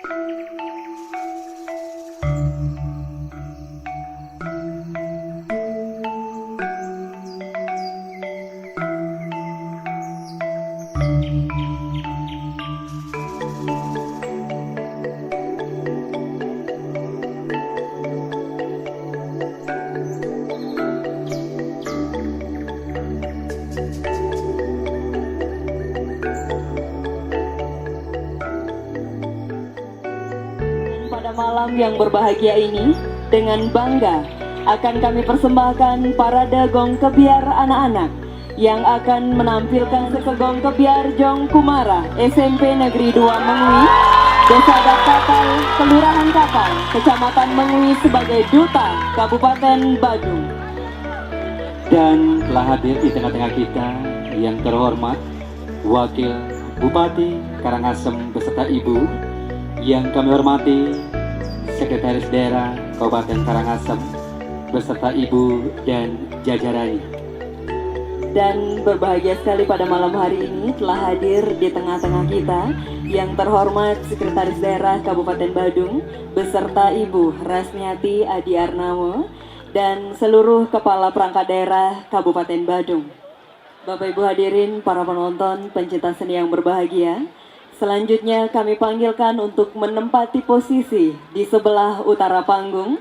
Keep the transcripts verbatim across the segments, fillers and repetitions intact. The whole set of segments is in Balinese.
Pada malam yang berbahagia ini, dengan bangga akan kami persembahkan parade gong kebyar anak-anak yang akan menampilkan sekegong kebyar Jong Kumara, S M P Negeri dua Mengwi, Desa Adat Kapal, Kelurahan Kapal, Kecamatan Mengwi, sebagai duta Kabupaten Badung. Dan telah hadir di tengah-tengah kita yang terhormat Wakil Bupati Karangasem beserta Ibu, yang kami hormati Sekretaris Daerah Kabupaten Karangasem beserta Ibu dan jajarannya. Dan berbahagia sekali, pada malam hari ini telah hadir di tengah-tengah kita yang terhormat Sekretaris Daerah Kabupaten Badung beserta Ibu Rasniati Adi Arnawo dan seluruh kepala perangkat daerah Kabupaten Badung. Bapak Ibu hadirin, para penonton, pencinta seni yang berbahagia, selanjutnya kami panggilkan untuk menempati posisi di sebelah utara panggung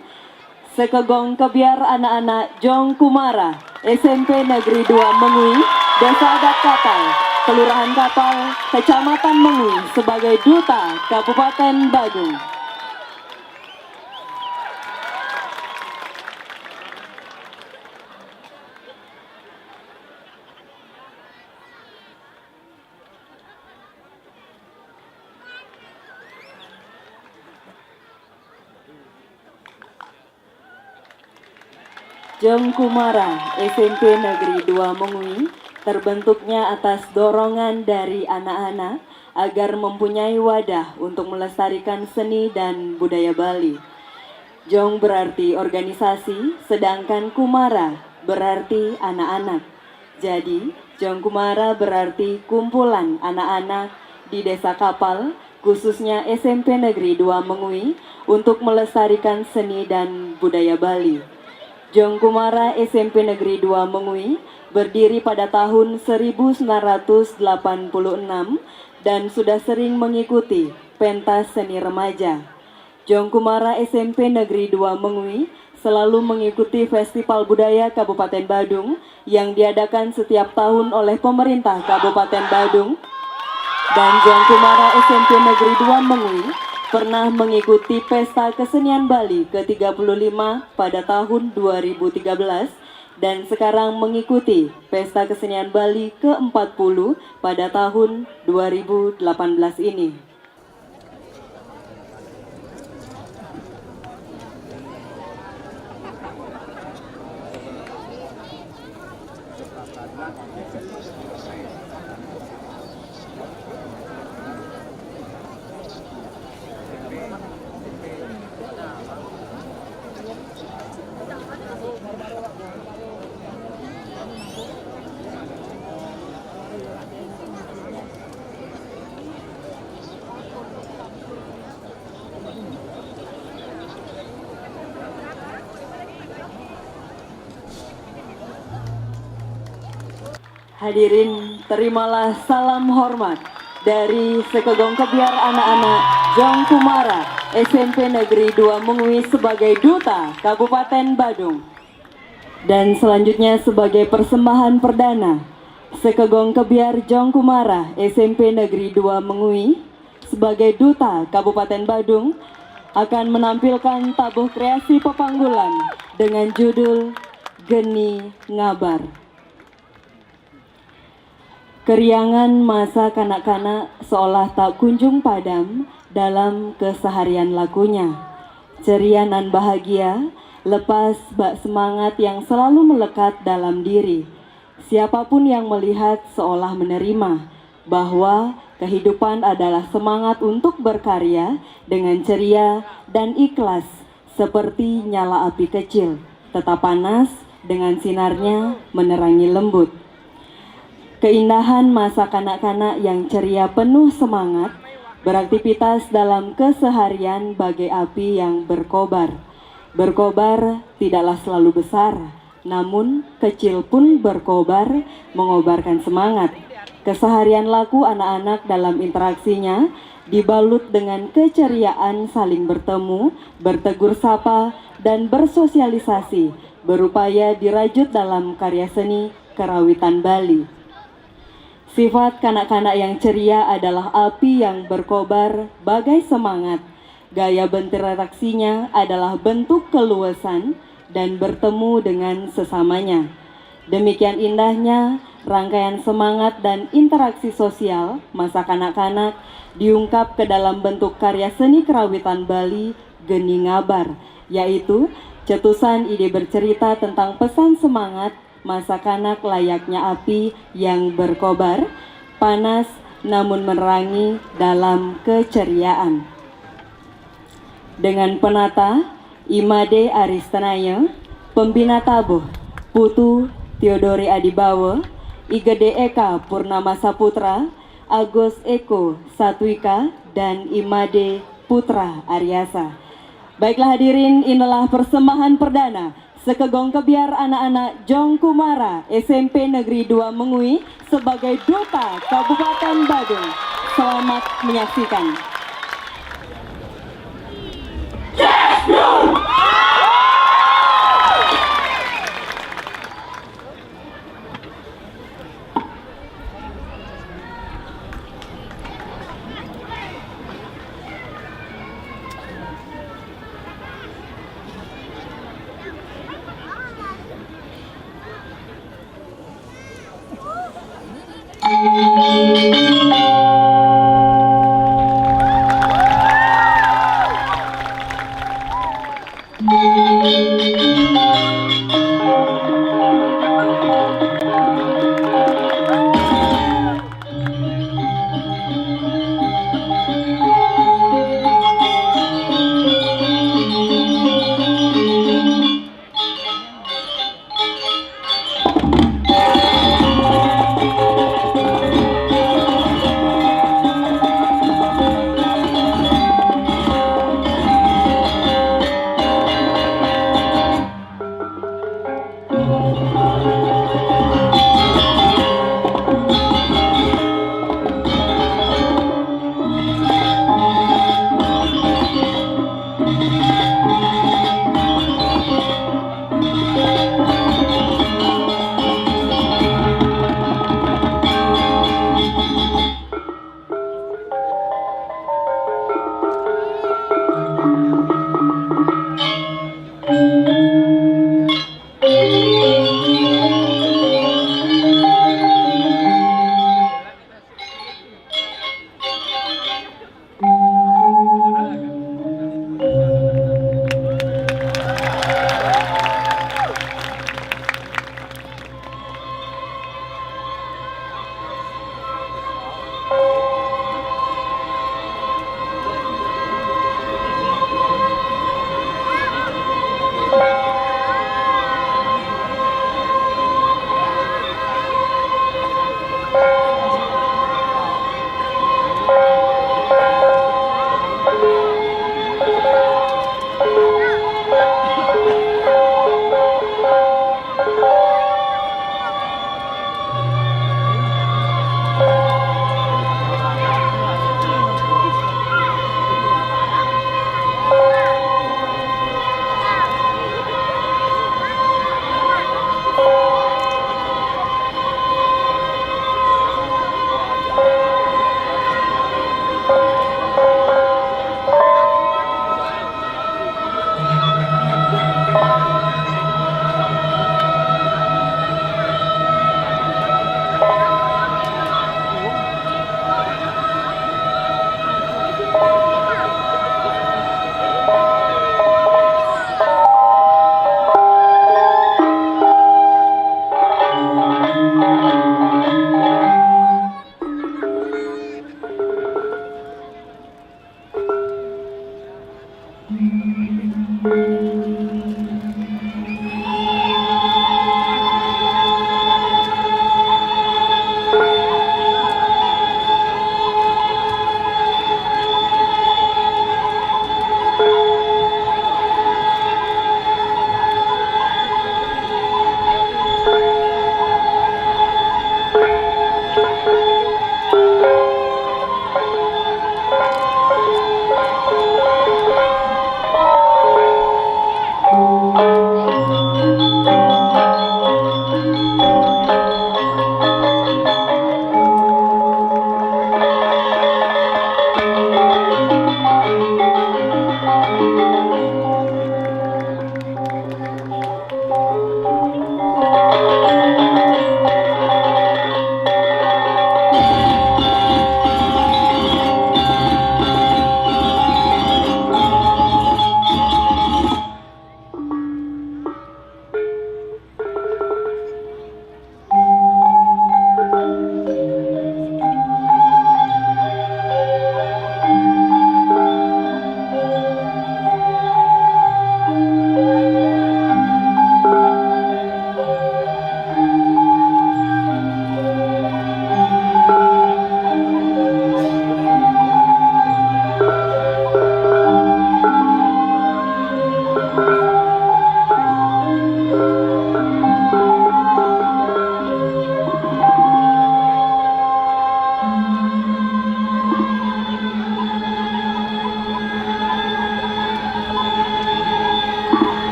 sekegong kebyar anak-anak Jong Kumara, S M P Negeri dua Mengwi, Desa Adat Kapal, Kelurahan Kapal, Kecamatan Mengwi, sebagai duta Kabupaten Badung. Jong Kumara, S M P Negeri dua Mengwi, terbentuknya atas dorongan dari anak-anak agar mempunyai wadah untuk melestarikan seni dan budaya Bali. Jong berarti organisasi, sedangkan Kumara berarti anak-anak. Jadi, Jong Kumara berarti kumpulan anak-anak di Desa Kapal, khususnya S M P Negeri dua Mengwi, untuk melestarikan seni dan budaya Bali. Jong Kumara S M P Negeri dua Mengwi berdiri pada tahun seribu sembilan ratus delapan puluh enam dan sudah sering mengikuti pentas seni remaja. Jong Kumara S M P Negeri dua Mengwi selalu mengikuti Festival Budaya Kabupaten Badung yang diadakan setiap tahun oleh pemerintah Kabupaten Badung. Dan Jong Kumara S M P Negeri dua Mengwi pernah mengikuti Pesta Kesenian Bali ke tiga puluh lima pada tahun dua ribu tiga belas dan sekarang mengikuti Pesta Kesenian Bali ke empat puluh pada tahun dua ribu delapan belas ini. Hadirin, terimalah salam hormat dari sekegong kebyar anak-anak Jong Kumara S M P Negeri dua Mengwi sebagai duta Kabupaten Badung. Dan selanjutnya, sebagai persembahan perdana, sekegong kebyar Jong Kumara S M P Negeri dua Mengwi sebagai duta Kabupaten Badung akan menampilkan tabuh kreasi pepanggulan dengan judul Geni Ngabar. Keriangan masa kanak-kanak seolah tak kunjung padam dalam keseharian lakunya. Ceria nan bahagia, lepas bak semangat yang selalu melekat dalam diri. Siapapun yang melihat seolah menerima bahwa kehidupan adalah semangat untuk berkarya dengan ceria dan ikhlas, seperti nyala api kecil, tetap panas dengan sinarnya menerangi lembut. Keindahan masa kanak-kanak yang ceria penuh semangat Beraktivitas dalam keseharian bagai api yang berkobar. Berkobar tidaklah selalu besar, namun kecil pun berkobar, mengobarkan semangat. Keseharian laku anak-anak dalam interaksinya dibalut dengan keceriaan saling bertemu, bertegur sapa, dan bersosialisasi, berupaya dirajut dalam karya seni kerawitan Bali. Sifat kanak-kanak yang ceria adalah api yang berkobar bagai semangat. Gaya berinteraksinya adalah bentuk keluasan dan bertemu dengan sesamanya. Demikian indahnya rangkaian semangat dan interaksi sosial masa kanak-kanak diungkap ke dalam bentuk karya seni kerawitan Bali Geni Ngabar, yaitu cetusan ide bercerita tentang pesan semangat masa kanak layaknya api yang berkobar, panas namun menerangi dalam keceriaan. Dengan penata, Imade Aristanaya, pembina tabuh, Putu Theodore Adibawa, Igede Eka Purnama Saputra, Agus Eko Satwika, dan Imade Putra Aryasa. Baiklah hadirin, inilah persembahan perdana Sekegong Kebyar anak-anak Jong Kumara S M P Negeri dua Mengwi sebagai duta Kabupaten Badung. Selamat menyaksikan.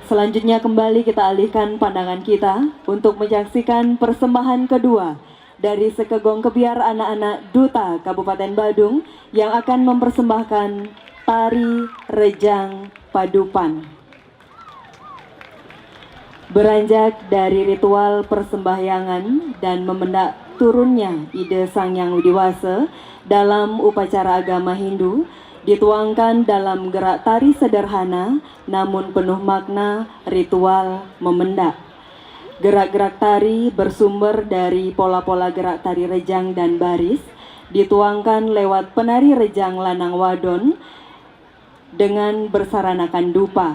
Selanjutnya kembali kita alihkan pandangan kita untuk menyaksikan persembahan kedua dari Sekegong Kebyar anak-anak Duta Kabupaten Badung yang akan mempersembahkan tari Rejang Padupan. Beranjak dari ritual persembahyangan dan memendak turunnya ide Sang Yang Widi Wasa dalam upacara agama Hindu, dituangkan dalam gerak tari sederhana namun penuh makna ritual memendak. Gerak-gerak tari bersumber dari pola-pola gerak tari rejang dan baris, dituangkan lewat penari rejang lanang wadon dengan bersaranakan dupa.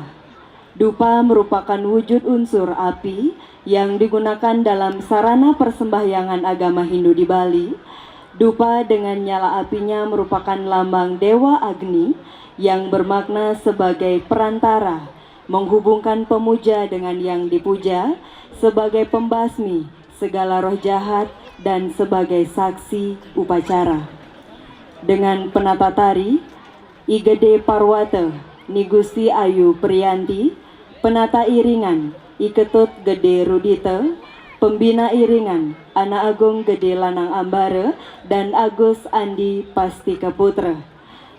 Dupa merupakan wujud unsur api yang digunakan dalam sarana persembahyangan agama Hindu di Bali. Dupa dengan nyala apinya merupakan lambang Dewa Agni yang bermakna sebagai perantara, menghubungkan pemuja dengan yang dipuja, sebagai pembasmi segala roh jahat, dan sebagai saksi upacara. Dengan penata tari, I Gede Parwata, Ni Gusti Ayu Prianti, penata iringan, I Ketut Gede Rudita, pembina iringan, Anak Agung Gede Lanang Ambara, dan Agus Andi Pastika Putra.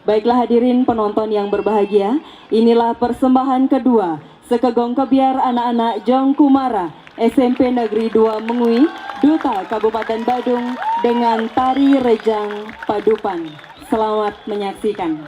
Baiklah hadirin penonton yang berbahagia, inilah persembahan kedua Sekegong Kebyar anak-anak Jong Kumara S M P Negeri dua Mengwi, Duta Kabupaten Badung dengan tari Rejang Padupan. Selamat menyaksikan.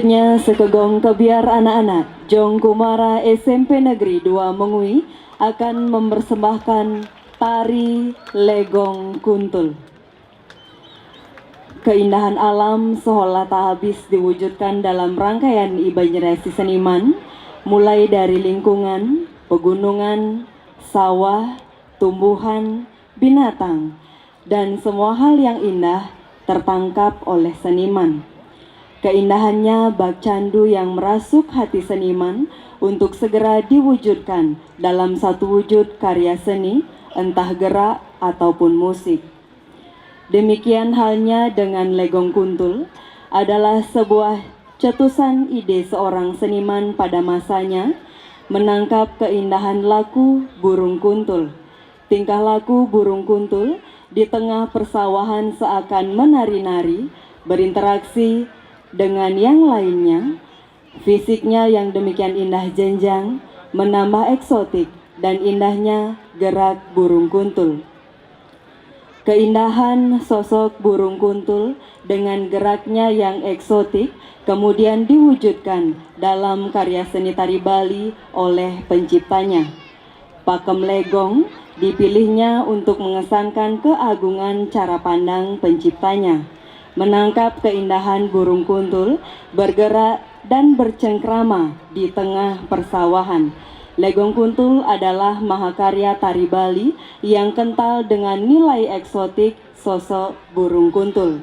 Selanjutnya, sekegong kebiar anak-anak Jong Kumara S M P Negeri dua Mengwi akan mempersembahkan tari Legong Kuntul. Keindahan alam seolah tak habis diwujudkan dalam rangkaian ibadirasi seniman, mulai dari lingkungan, pegunungan, sawah, tumbuhan, binatang, dan semua hal yang indah tertangkap oleh seniman. Keindahannya bak candu yang merasuk hati seniman untuk segera diwujudkan dalam satu wujud karya seni, entah gerak ataupun musik. Demikian halnya dengan Legong Kuntul, adalah sebuah cetusan ide seorang seniman pada masanya menangkap keindahan laku burung kuntul. Tingkah laku burung kuntul di tengah persawahan seakan menari-nari, berinteraksi dengan yang lainnya. Fisiknya yang demikian indah jenjang menambah eksotik dan indahnya gerak burung kuntul. Keindahan sosok burung kuntul dengan geraknya yang eksotik kemudian diwujudkan dalam karya seni tari Bali oleh penciptanya. Pakem legong dipilihnya untuk mengesankan keagungan cara pandang penciptanya. Menangkap keindahan burung kuntul bergerak dan bercengkrama di tengah persawahan. Legong kuntul adalah mahakarya tari Bali yang kental dengan nilai eksotik sosok burung kuntul.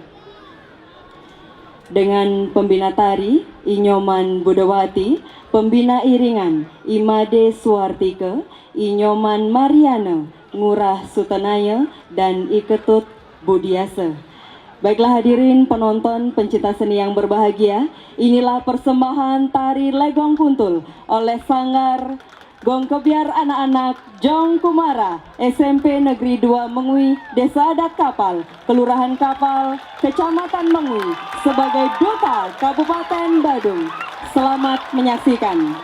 Dengan pembina tari, I Nyoman Budawati, pembina iringan, I Made Suartike, I Nyoman Mariana, Ngurah Sutanaya, dan I Ketut Budiasa. Baiklah hadirin penonton pencinta seni yang berbahagia, inilah persembahan tari Legong Kuntul oleh Sanggar Gong Kebiar Anak-anak Jong Kumara, S M P Negeri dua Mengwi, Desa Adat Kapal, Kelurahan Kapal, Kecamatan Mengwi, sebagai duta Kabupaten Badung. Selamat menyaksikan.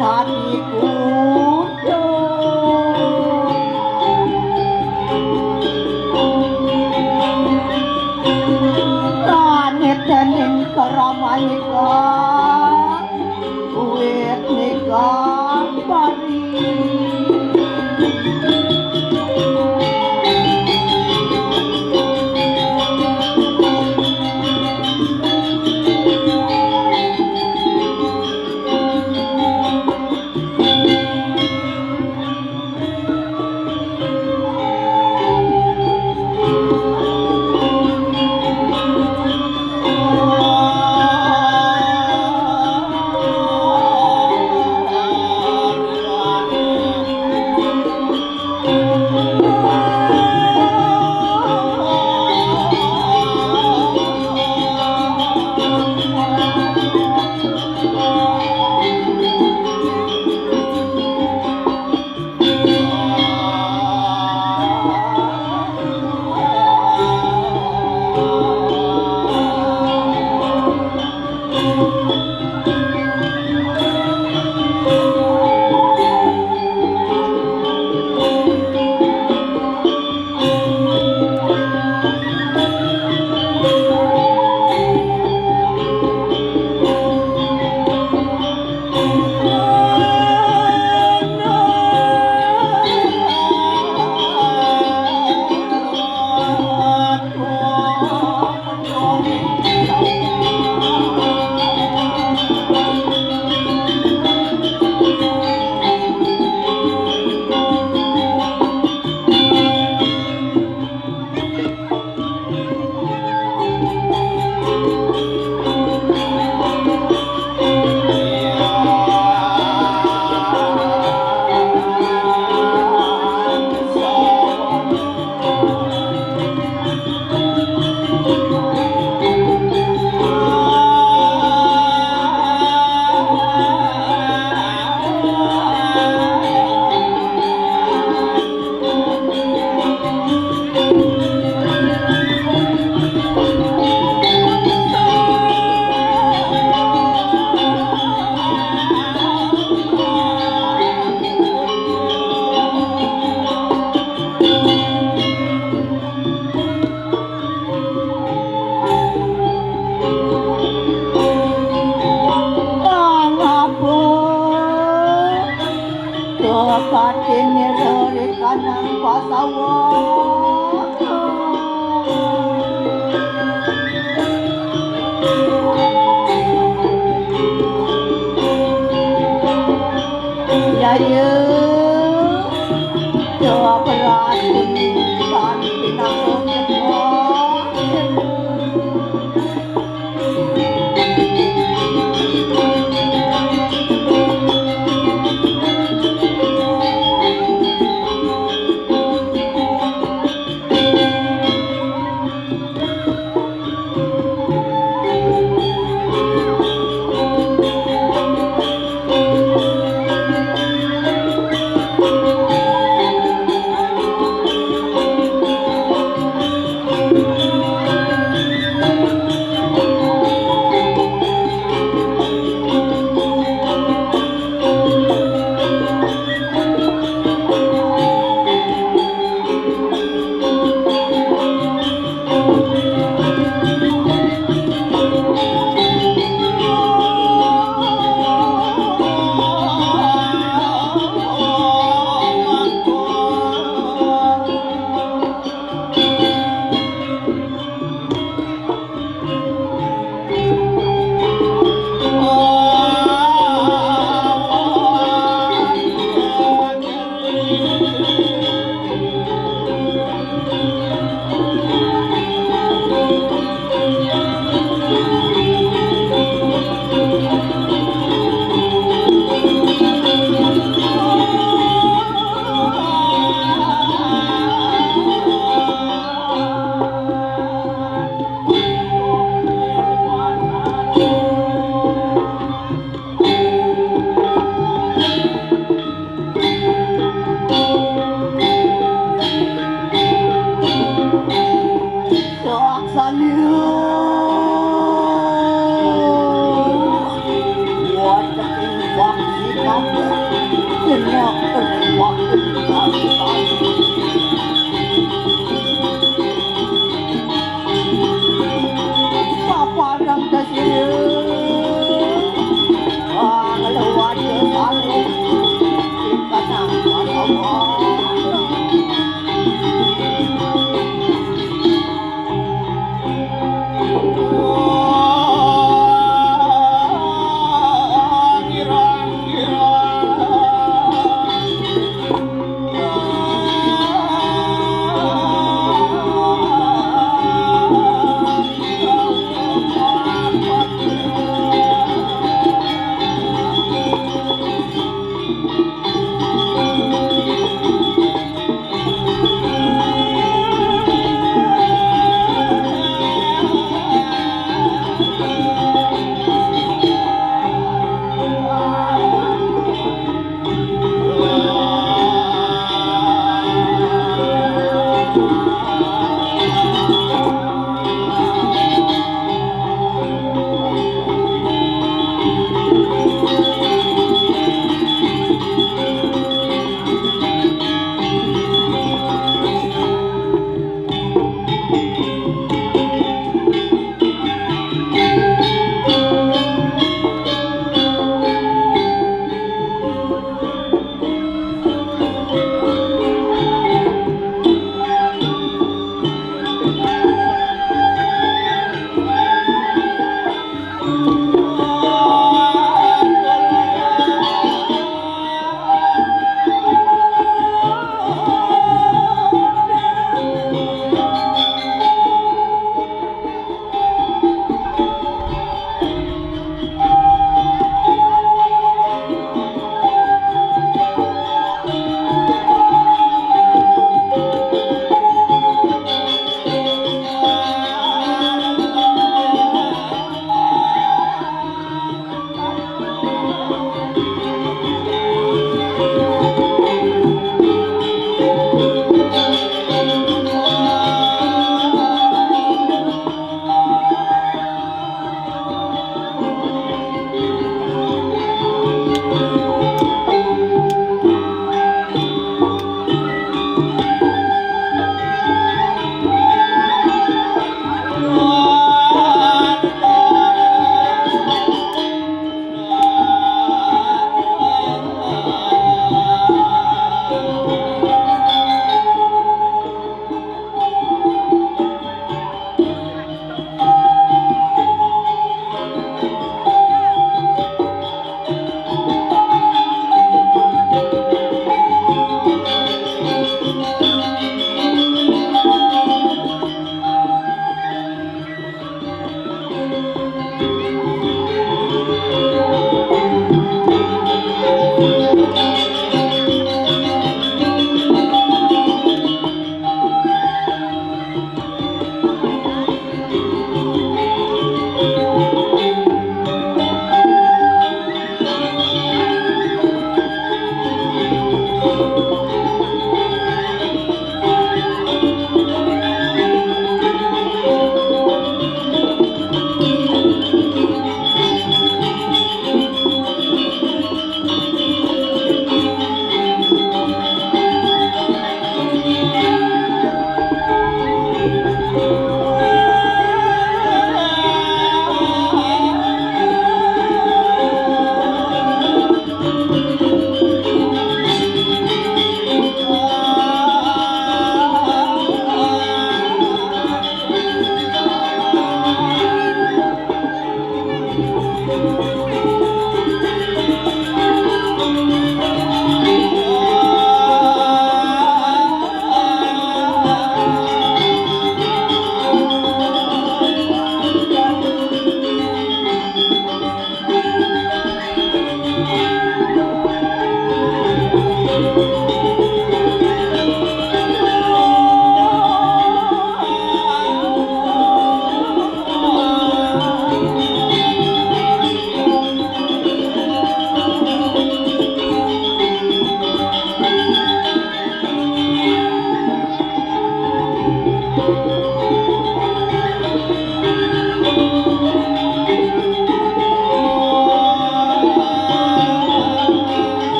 Dadi kuda. Langit dening keramanika, wit nika pari. Pangapun. Tuh katine lere kanang pasawa. Yaya, jawab rasul tan pinanggungnya.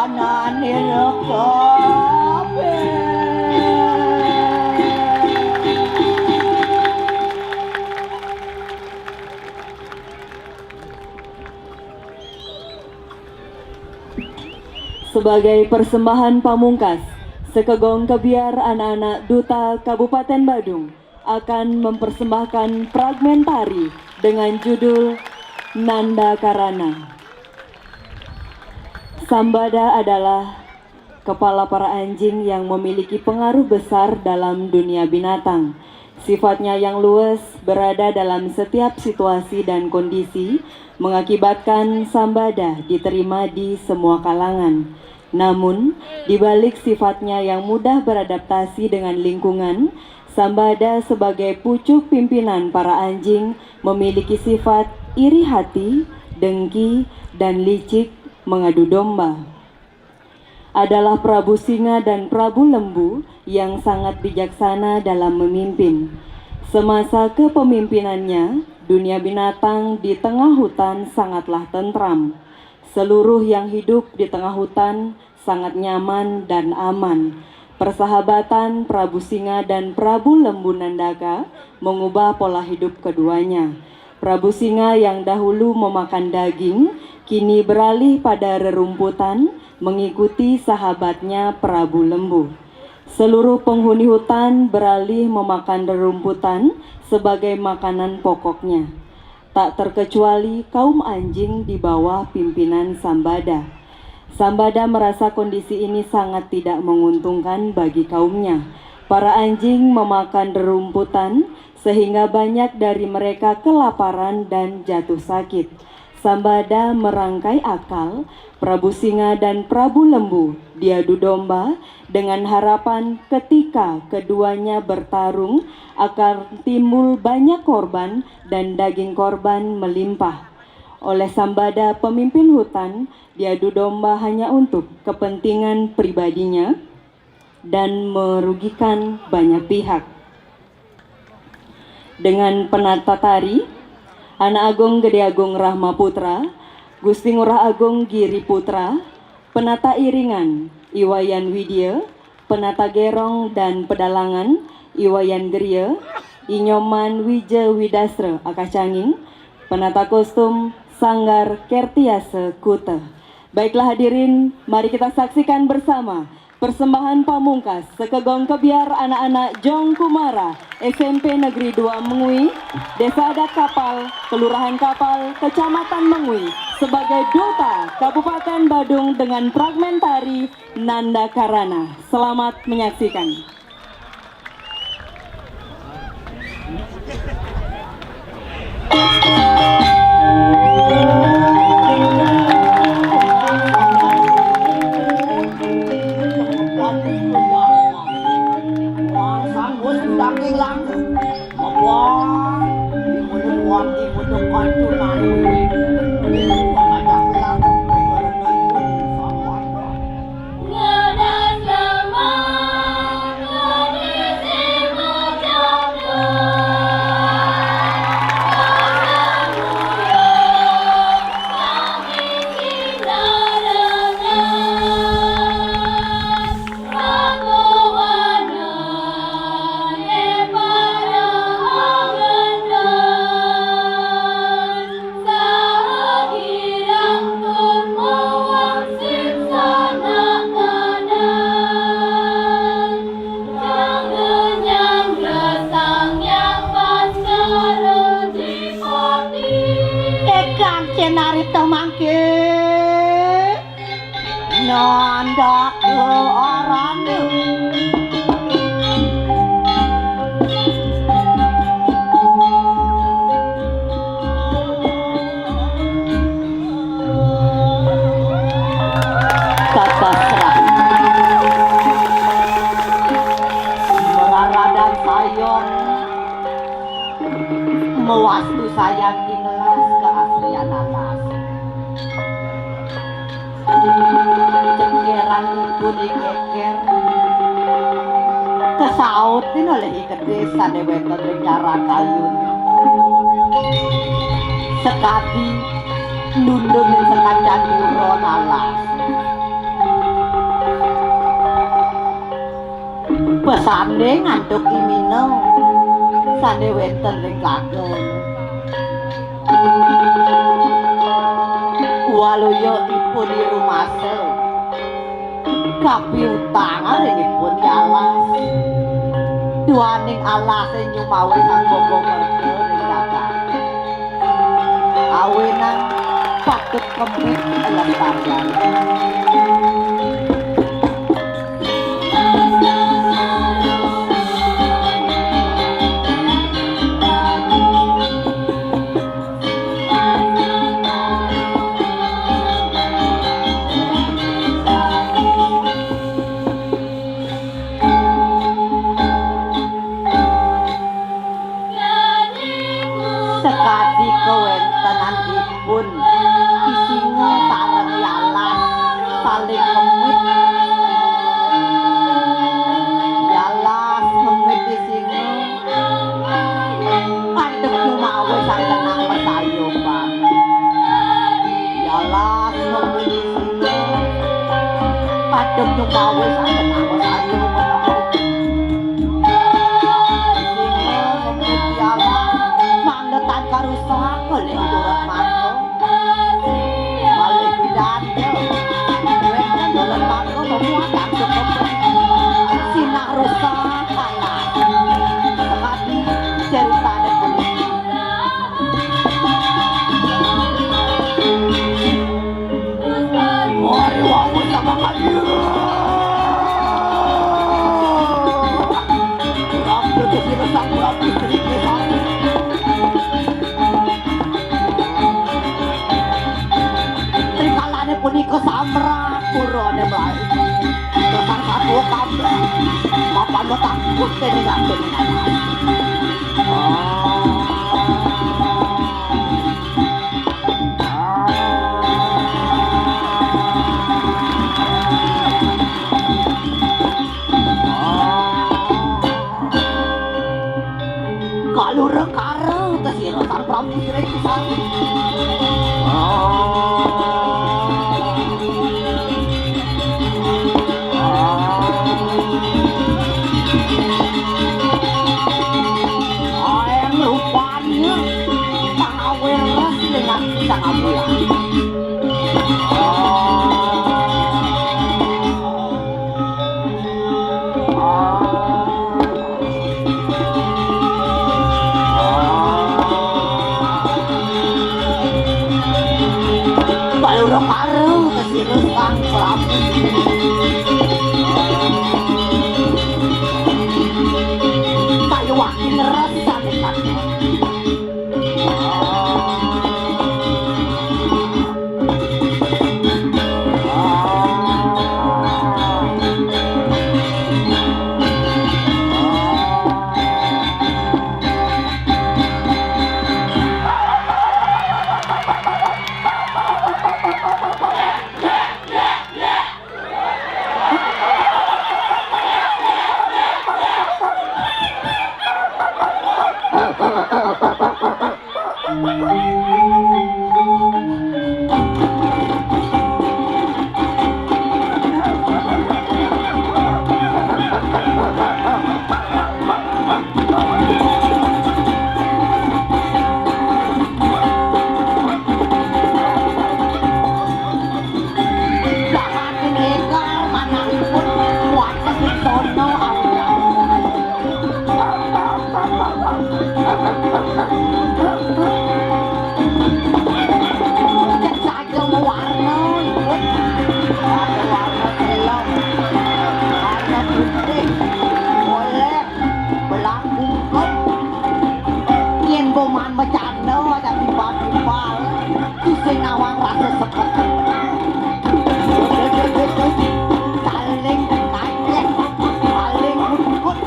Anane kabeh. Sebagai persembahan pamungkas, sekegong kebiar anak-anak Duta Kabupaten Badung akan mempersembahkan fragmen tari dengan judul Nanda Karana. Sambada adalah kepala para anjing yang memiliki pengaruh besar dalam dunia binatang. Sifatnya yang luwes, berada dalam setiap situasi dan kondisi, mengakibatkan Sambada diterima di semua kalangan. Namun, di balik sifatnya yang mudah beradaptasi dengan lingkungan, Sambada sebagai pucuk pimpinan para anjing memiliki sifat iri hati, dengki, dan licik mengadu domba. Adalah Prabu Singa dan Prabu Lembu yang sangat bijaksana dalam memimpin. Semasa kepemimpinannya, dunia binatang di tengah hutan sangatlah tentram. Seluruh yang hidup di tengah hutan sangat nyaman dan aman. Persahabatan Prabu Singa dan Prabu Lembu Nandaka mengubah pola hidup keduanya. Prabu Singa yang dahulu memakan daging, kini beralih pada rerumputan, mengikuti sahabatnya Prabu Lembu. Seluruh penghuni hutan beralih memakan rerumputan sebagai makanan pokoknya. Tak terkecuali kaum anjing di bawah pimpinan Sambada. Sambada merasa kondisi ini sangat tidak menguntungkan bagi kaumnya. Para anjing memakan rerumputan sehingga banyak dari mereka kelaparan dan jatuh sakit. Sambada merangkai akal, Prabu Singa dan Prabu Lembu diadu domba dengan harapan ketika keduanya bertarung akan timbul banyak korban dan daging korban melimpah. Oleh Sambada pemimpin hutan diadu domba hanya untuk kepentingan pribadinya dan merugikan banyak pihak. Dengan penata tari, Anak Agung Gede Agung Rahma Putra, Gusti Ngurah Agung Giri Putra, penata iringan Iwayan Widya, penata gerong dan pedalangan Iwayan Geria, Inyoman Wija Widastra Akacanging, penata kostum Sanggar Kertiase Kuta. Baiklah hadirin, mari kita saksikan bersama persembahan pamungkas sekegong kebiar anak-anak Jong Kumara S M P Negeri dua Mengwi, Desa Adat Kapal, Kelurahan Kapal, Kecamatan Mengwi, sebagai Duta Kabupaten Badung dengan fragmen tari Nanda Karana. Selamat menyaksikan. Ekang cenarita mangke. Nanda ke arana. Kakasrah. Meraradan sayong, mewastu sayang tinelas keasrian alas. Cengkeran pun dikeker. Kesaut dina oleh ikedis sane wenten ring jaran kayun. Sekadi nundun ring sakancan buron alas. Pesane ngantuk imina sane wenten ring tlaga. Waluya ipun irumasa kapiutang ring ipun Yalas. Duaning alase nyumawi Sang Bogo Merta ring dagang. Awinan patut kemit lestarian. Sakadi kawentenanipun, Isinga sareng Yalas saling ngemit. Yalas ngemit Isinga. Adep nyumawe sang kenang masayuban. Yalas ngemit Isinga. Adep nyumawe sang kenang masayuban. Isinga ngemit Yalas. Mangda tan karusak oleh turut mangga. Malih pidan, ya. Wénten dolen mangga memuat angsup. Sinah rusak, alah. Sekadi ceritane puniki. Mari wau sama kami. Rakyat sira sang Prabu Sri Kesari. Trikalane punika samrat purane bae. Dasar satua kabeh. Papan takut dening ati. Kalura kara tesira Sang Prabu Sri Kesari. Aeng rupanya pangaweles dengan Sang Abulan. Balura karo kesirus Sang Prabu. Kayu waki ngeres sadekat. Dahat ing énggal manahipun wantah ing sono awi-awi. Cek saja mawarna, ibu. Ada warna selem, warna putih, golér, belang bungkuk. Yén boman macanda, ada timbal-timbal. Sing nawang rasa sepet. Saling kacek, saling ngukut.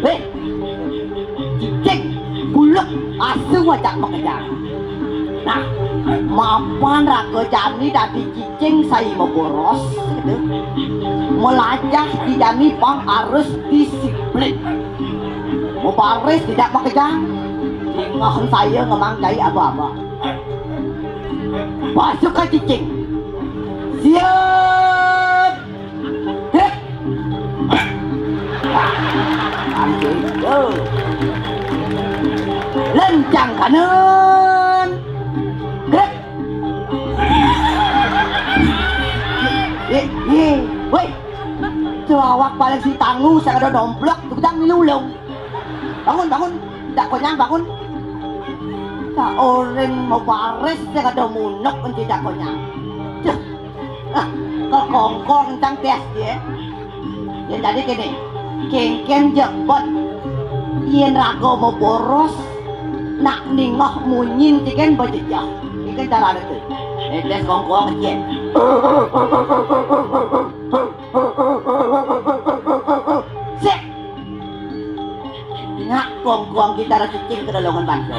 Wéh, cicing, bulek, asu ajak makejang. Nah, mapan raga jani dadi cicing sai maboros, gitu. Melajah di jani pang harus disiplin. Mabaris tidak makejang. Ingahan saya ngemang cai aba-aba. Pasukan cicing. Siap. Gerak. Anjing. Yo. Lencang kanan. Gerak. Ye, ye. Woi. Tuh awak paling si tangu, saya ada domplok, tukang milulung. Bangun, bangun. Tidak konyang, bangun. Tak orang mau baris, saya ada munuk pun tidak konyang. Duh. Nah, kok kongkong tang tes dia. Ya, jadi gini, kengken jebot. Yen raga mau boros, nak ningoh munyin ciken bejejah. Ini cara itu. Eh, tes kongkong ciken. Sik. Ngak kongkong gitar cicing kedolongan bangso.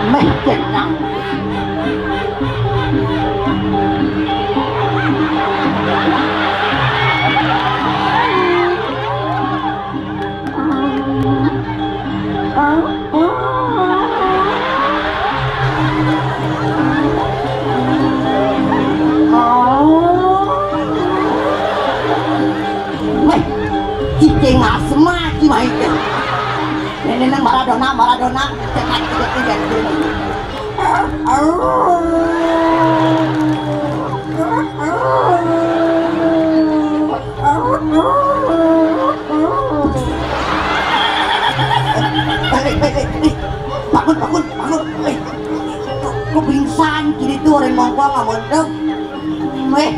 Meh jenang. Weh, cicing asma ci mah itu. Ini nang Maradona, Maradona. Cekat, cekat, cekat. Hei, hei, hei, hei. Bangun, bangun, bangun. Hei. Ku pingsan kini tu orang mongkong amun tu. Weh.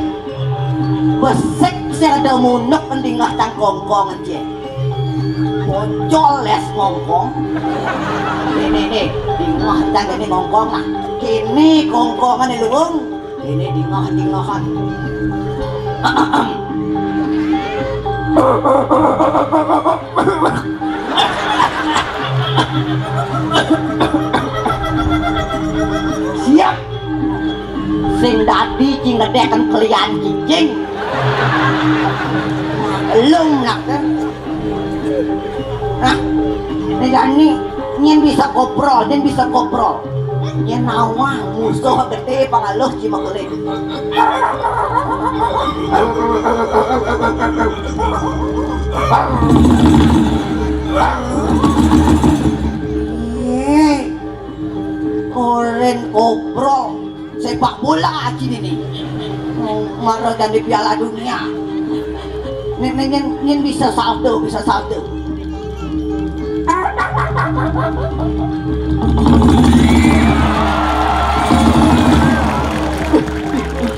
Besek saya ada munuk mendingah tang kongkong aja. Bocol les ngongkong. Nih, nih, nih. Dingah tang ini ngongkong nah. Kini kongkongan di luung. Ini dingah-dingahan. Siap. Sing dadi cing ngedeken kelian cicing. Lung nak. Nah, ini jani, nyen bisa koprol, nyen bisa koprol. Nyen nawang musuh gede pangaluh cimakulit. Ye, koren koprol. Sepak bola cini nih. Mara jadi Piala Dunia. Nih, nih, nyen, nyen bisa salto, bisa salto.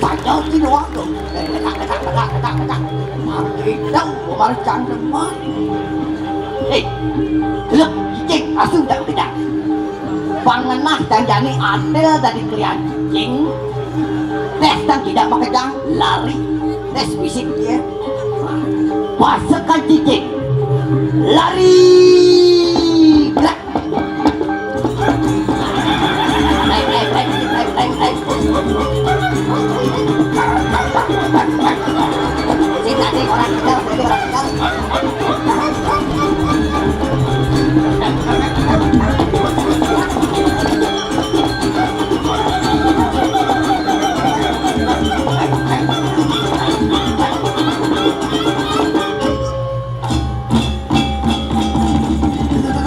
Tanya cini waktu. Ketak, ketak, ketak, ketak, ketak. Mati dong, kemarin jangan mati. Hei, delok, cicing, asu dah kejar. Pangenah janjani adil dari kelian cicing. Tes dan tidak makejang, lari. Tes fisik dia. Pasukan cicing. Lari. Gerak. Naik, naik, naik, naik, naik, naik. Sini, sini, orang kejar, sini, orang kejar.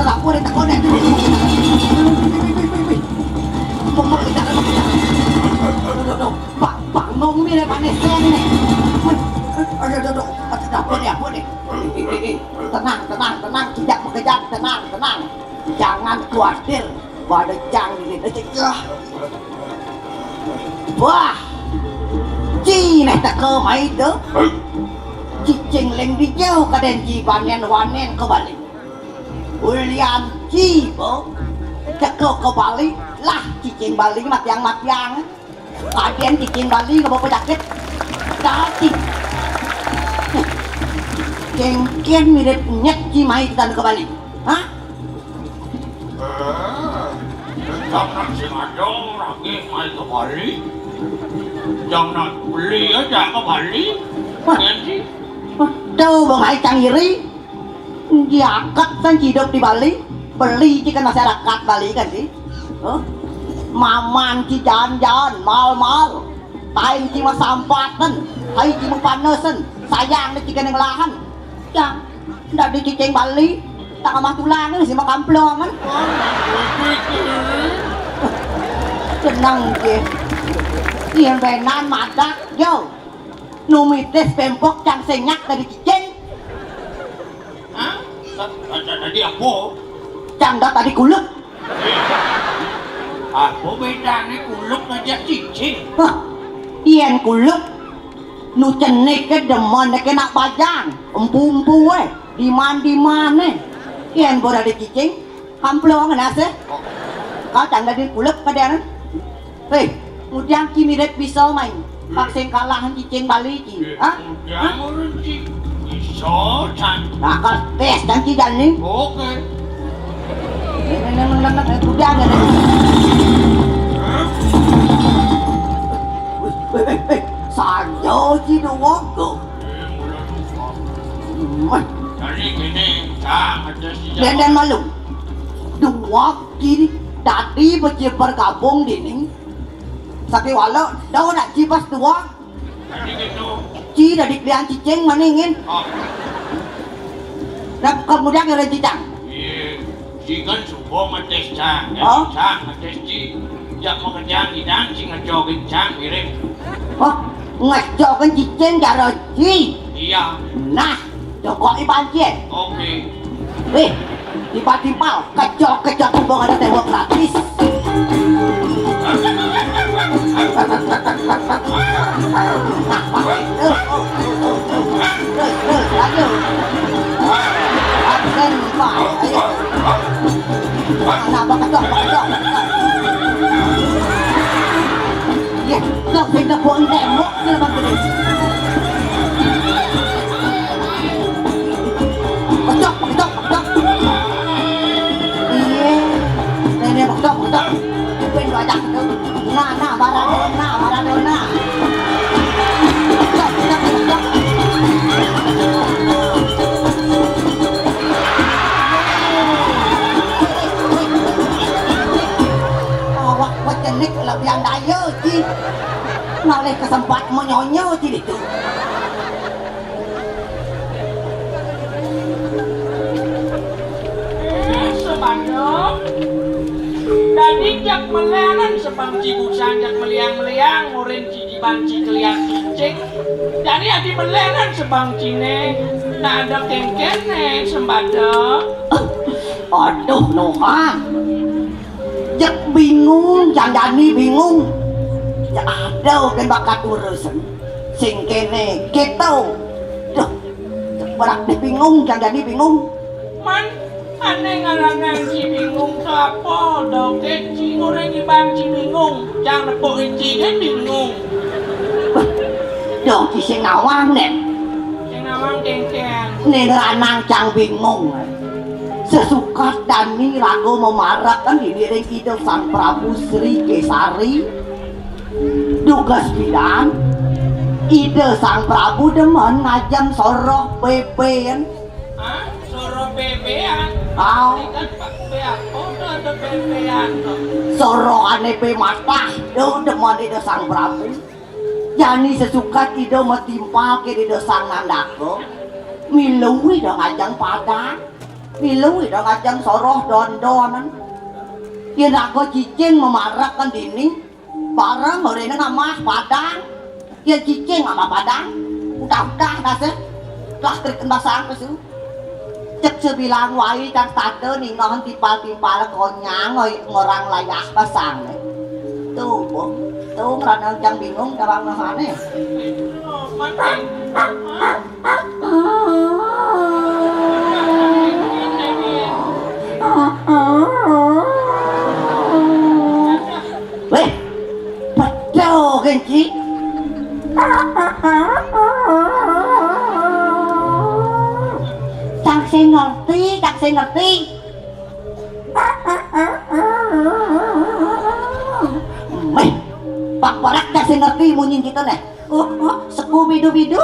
Lapor dia takut dia. Wih, wih, wih, wih, wih. Ngomong kita. Aduh, aduh, aduh. Pak, Pak, ngomong dia panas saya ni. Aduh, aduh, aduh. Aduh, apa ni, apa ni? Eh, eh, eh, eh. Tenang, tenang, tenang. Tidak mengejar, tenang, tenang. Jangan khawatir. Pada cang ni, dia cegah. Wah, ci neh teka mai tu. Cicing leng dijau kaden ci banen wanen ke Bali. Ulian ci bo teka ke Bali lah cicing Bali matiang-matiang. Kaden cicing Bali ngebawa penyakit. Dati. Kengken mirip nyet ci mai kita ke Bali. Hah? Eh, jangan sengaja lagi mai ke Bali. Jangan beli aja ke Bali. Wah. Nanti Tuh, bang ai cang iri. Jaket kan ci idup di Bali, beli ci kan masyarakat Bali kan ci. Huh? Maman ci jalan-jalan, mal-mal. Taing ci masampatan, ai ci mapanesen. Sayang ci kan yang lahan. Ya, ndak di cicing Bali, tak mah tulang ini sih makamploan. Tenang ke. Iya benan madak, yo. Numitis pempok cang senyak dari cicing. Hah? Ta- ta- Tadi apa? Cang dah tadi kuluk. Apa bedanya kuluk ngajak cicing? Hah, yen kuluk nu cenik ke demen ke nak bajang, empu-empu eh, di mana di mana. Yen bola di cicing, kamplong nase. Kau cang dah di kuluk ke dia. Hei, ngudiang ci mirip bisa main. Pak sing kalah cicing Bali ci. Hah? Ngudiang urun ci. Bisa, Cang. Nah, kau tes dan ci jani. Oke. Ngudiang ada. Wih, wih, wih, wih. Sanyo ci doang tuh. Wih. Jadi gini, Cang, ada si Denden malu. Dua kiri tadi bergabung dini. Sakiwala, dah nak ci pas dua. Tadi gitu. Ci dari kalian cicing mana ingin? Oh. Dan kemudian ada cicang. Iya. Ci kan subuh ngetes cang. Ya, oh? Cang ngetes ci. Jak mengejar idang ci ngejokin cang mirip. Oh, ngejokin cicing cara ci. Iya. Nah, Joko Iban Cien. Oke. Wih, timpal-timpal, kejok-kejok hubungan tembok gratis. Terus, terus, terus, lanjut. Action, Pak. Ayo. Nah, bakejok, bakejok. Iya, kau pindah pohon tembok, dia bakal gede. Pecok, pecok, pecok. Iya. Nenek pecok, pecok. Kuping banyak tu. Nah, nah, Maradona, Maradona. Pecok, pecok, pecok. Awak pecenik kelebihan daya, Ji. Ngalih kesempat menyonyo, Ji, itu. Eh, sebandung. Dadi jak melenan sebang ci busan jak meliang-meliang, murin ci jiban ci kelian cicing. Dadi adi melenan sebang cine, tak ada kengkene sembada. Aduh, Noha. Jak bingung, jandani bingung. Jak ada kan bakat urusan. Sing kene, gitu. Duh, berak deh bingung, jandani bingung. Man, ane ngarangan ci bingung tu apa? Doke ci ngoreng iban ci bingung. Cang nepuk ci kan bingung. Dong, ci sing nawang, Nek. Sing nawang kengkeng. Ning ranang cang bingung. Sesukat dani raga memarekan diri ring Ida Sang Prabu Sri Kesari. Dugas pidan, Ida Sang Prabu demen ngajeng soroh bebean. Hah? Soroh bebean? Au. Ikan pak be apa udah ada bebean tuh? Sorohane be matah, do demen Ida Sang Prabu. Jani sesukat Ida matimpal ke Ida Sang Nandaka. Milu Ida ngajeng padang. Milu Ida ngajeng soroh don-donan. Yen raga cicing memarekan dini, bareng orene ngamah padang. Yen cicing ngamah padang. Udah-udah dase. Telah kereken basang pesu. Cek sebilang wai cang stada ningohan timpal-timpal konyang oi ngorang layah basang. Tuh, Bu. Tuh, ngeranang cang bingung cawang nehane. Weh, bedo genci. Cang sing ngerti, cang sing ngerti. Meh, Pak Barak cang sing ngerti munyin kita neh. Uh, uh, sekubidu-bidu.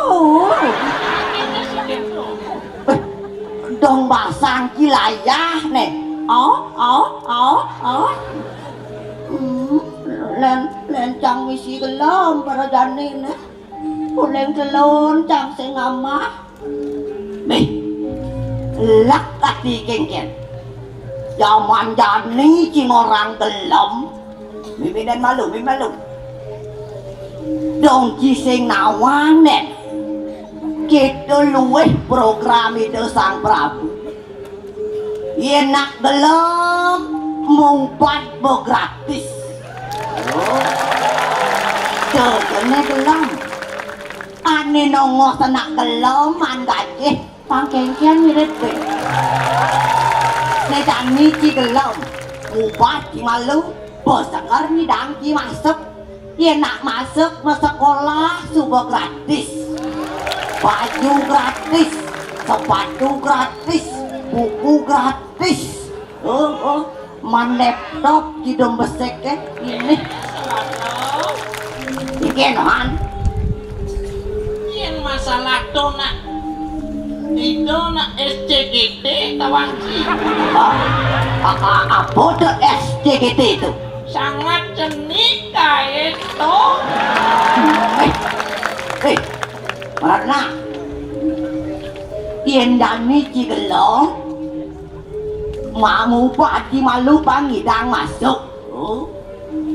Dong basang ki layah né. Oh, oh, oh, oh. Hmm, lén, lén cang misi gelem para jani né. Uling telun cang sing amah. Nih, lak ati kénkén. Jaman jani ci ngorang gelem. Mimi dén malu, mimi malu. Dong ci sing nawang dén. Kita luwih program Ida Sang Prabu. Yén nak gelem, mupat bo gratis. Oh. Tuh, kéné gelem. Ané nongos nak gelem, an gajih, pang kénkén mirip dé. Né jani ci gelem, mupat ci malu, bo seger nyidang ci masuk. Yén nak masuk, masekolah suba gratis. Baju gratis, sepatu gratis, buku gratis. Oh, oh, man laptop kidung besik ké. Ini. Iki, Nohan. Yén masalah to nak, itu nak S C G T tawang ci. Ah, a-, a-, apa to S C G T itu? Sangat cenik kaé to. Eh, eh, Ratna. Yén jani ci gelem, mamu pati malu pang nyidang masuk. Oh.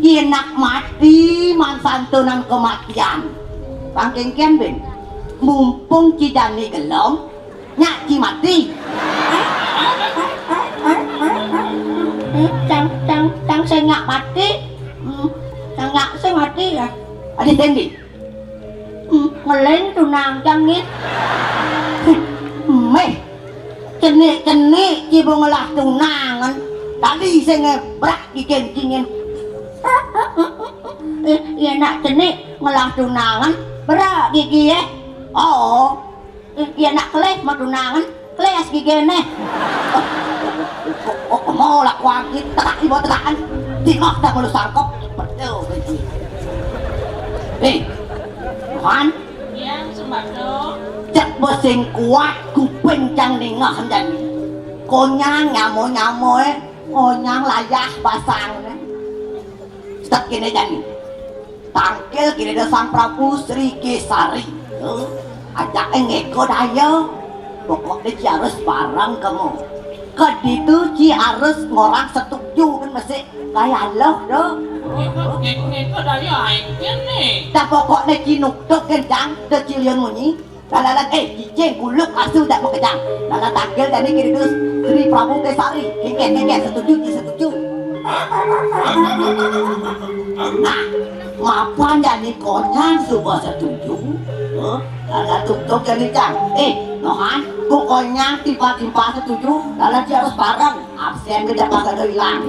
Yén nak mati, man santunan kematian. Pang kénkén, Bin. Mumpung ci jani gelem, nyak ci mati. Cang, cang, cang sing nyak mati. Hmm, cang nyak sing mati ya. Adi Sendi. Hmm, ngelén tunang cang né. Méh. Cenik-cenik ci bo ngelah tunangan. Tadi sing ngebrak gigén cingin. Eh, yén nak cenik ngelah tunangan, berak gigi ya. Oh. Eh, yén nak kelih mau tunangan, kelih as gigéné. Oh, oh, oh, mau lakuan, tekak ibu tekakan. Tinggal dah kalau sangkep. Betul, Biji. Eh, Tuhan. Yang sembako. Cek bo sing kuat kuping cang ningeh jani. Konyang nyamo-nyamo, eh. Konyang layah basang, eh. Stop kéné jani. Tangkil kéné da Sang Prabu Sri Kesari. Tuh, ajaké ngéko daya. Pokokné ci harus bareng kemu. Keditu ci harus ngorang setuju kan mesti kaya loh do. Ngéko, ngéko, ngéko daya aing kéné. Dah pokokné ci nuktuk kencang, da ci liun munyi. Lalalan, eh, cicing, kuluk, asu, dak makejang. Lalan tangkil jani kiritus Sri Prabu Kesari. Kénkén, kénkén, setuju, setuju. Nah, mapan jani konyang suba setuju. Hah? Lalan tuktuk jani cang. Eh, Nohan, ku konyang tiba-tiba setuju. Lalan dia harus bareng. Absén kerja pasar tu hilang.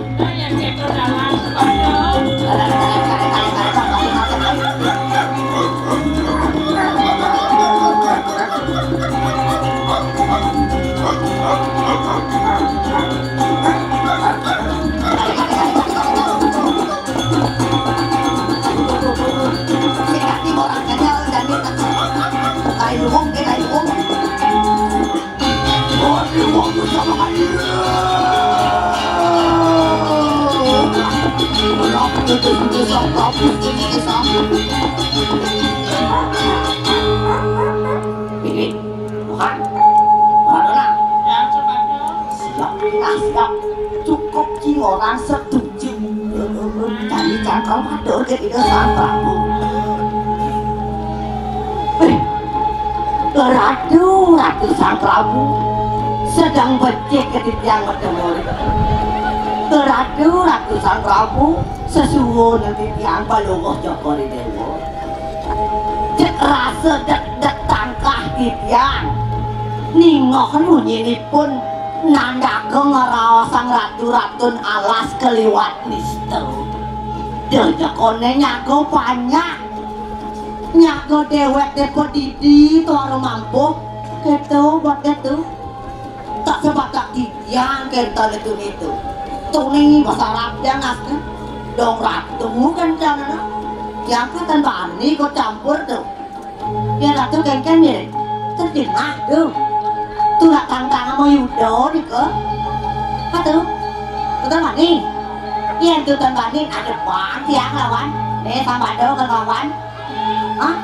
Ini, Tuhan, Maradona. Siap, nah, siap. Cukup ki orang setuju. Jadi cangkal matur ke ida Sang Prabu. Eh, Ratu, Ratu Sang Prabu, sedang becik ke titiang bertemu. Ratu, Ratu Sang Prabu, sesuwun titiang Palungguh Cokor I Déwa. Cek rasa dek-dek tangkah titiang. Ningoh munyinipun nandaga ngraosang ratu-ratun alas kaliwat nista. Dedekoné nyaga panjak. Nyaga déwék dépa didi tuara mampuh. Kéto buat kéto. Tak sebatak titiang kénten itu nitu. Tuni basarap tiang asli. Dong ratu kénten. Tiang kan bani kok campur tuh. Yén ratu kénkén ya, terjinah tuh. Turak tangtang sama Yuda nika. Patu. Tutan bani. Yén tutan bani ada bang tiang lawan. Né sambada kelawan. Hah?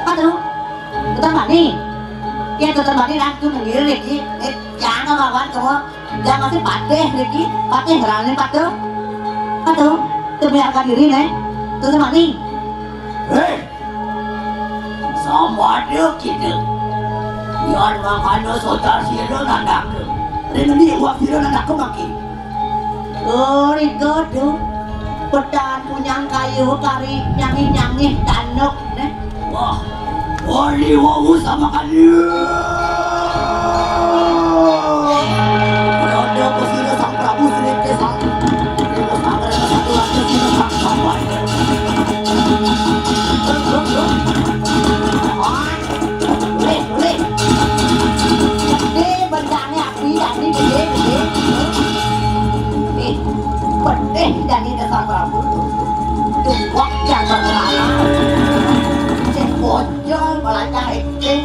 Patu. Tutan bani. Yén tutan bani langsung ngiring iki. Né tiang kelawan kamu. Yang masih patih niki, patih ngeranin patu. Patu. Demi harga diri né. Tutan bani. Héh. Samada kita. Yan mangkana sotar sira nandaka. Ring endi uwak sira nandaka mangke? Oh, rika tu. Petan punyang kayu kari nyangih-nyangih tanduk, neh. Wah, wali wau sama kali. Roda pesira Sang Prabu Sri Kesang. Dewa Sang Rena Satu Raja Sira Sang Sampai. Boleh, boleh. Gedé bencane api, dadi gedé, gedé. Eh, pedih dadi dasar Prabu. Tuwak yang berkelana. Sing bocor, malah cah acting.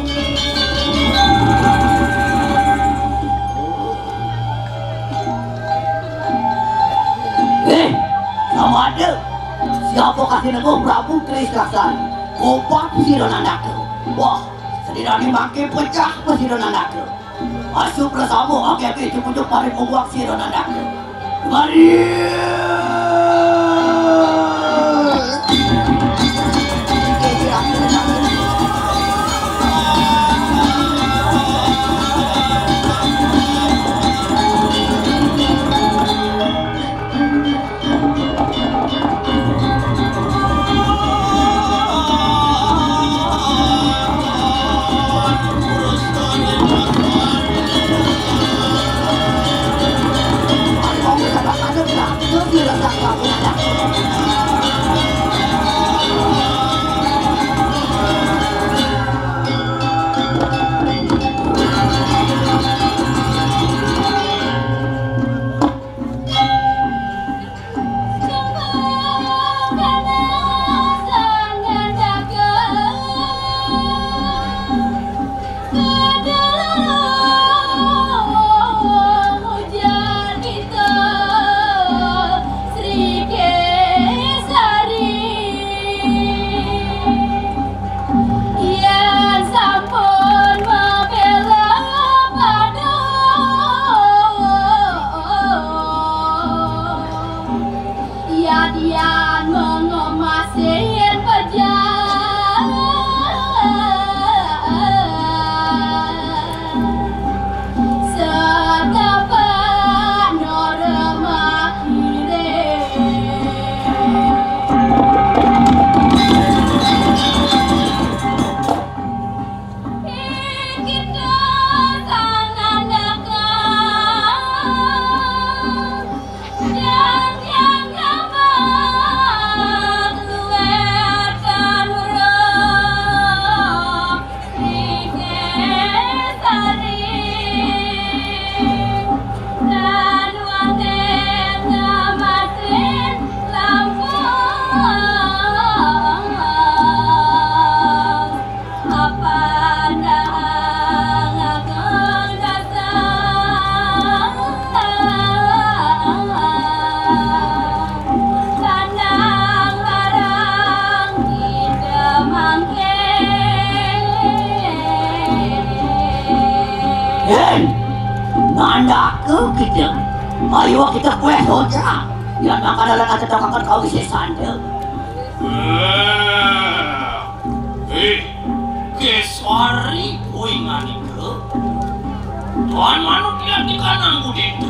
Eh, sama ada. Siapa kasih nemu Prabu Trisaksan? Kopak sira nandaka. Wah, Sedinane mangke pecah pasira nandaka. Asu prasama akeh-akeh cukup paring mungguak sira nandaka. Mari. Yen sampun mabela padha, yadian mengemasin pejah. Setapak norma kire. Kita sanandaka. Janjang gamat luwih tanurung Sri Kesari. Dan wonten ngemasin lampung. Apan dahang agung dasar. Kandang barang kita mangke. Hei, nandaka kita. Ayo kita kueh soja. Yang makan dalam kacetokaken kawisesan. Eh, Kesari kuwi nganika. Tuan manuk yati kanang budita.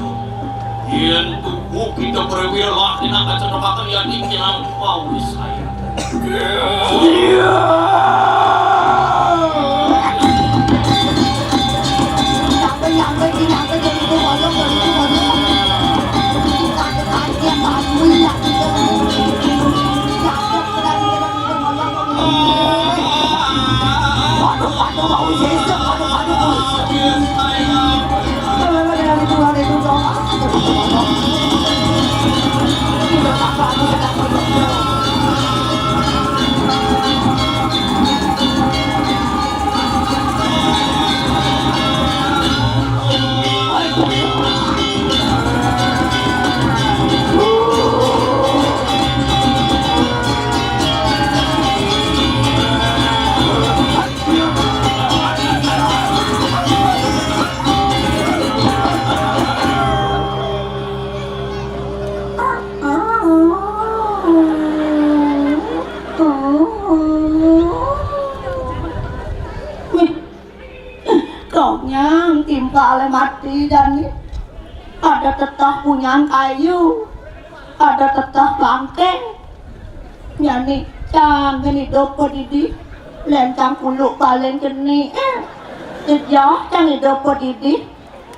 Yen tubuh kita perwira laki nang kacetokaken yati kinang pawisaya. Iya. Timpalé mati jani. Ada teteh punyan kayu, ada teteh bangké. Jani cang gén idup padidi, lén cang kuluk paling geni. Eh, jejah cang idup padidi.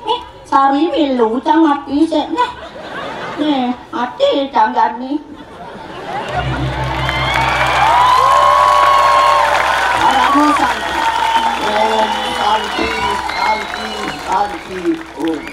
Eh, sari milu cang mati sék. Nah, nih, mati cang jani. Alamu santi. Om santi, santi, santi, om.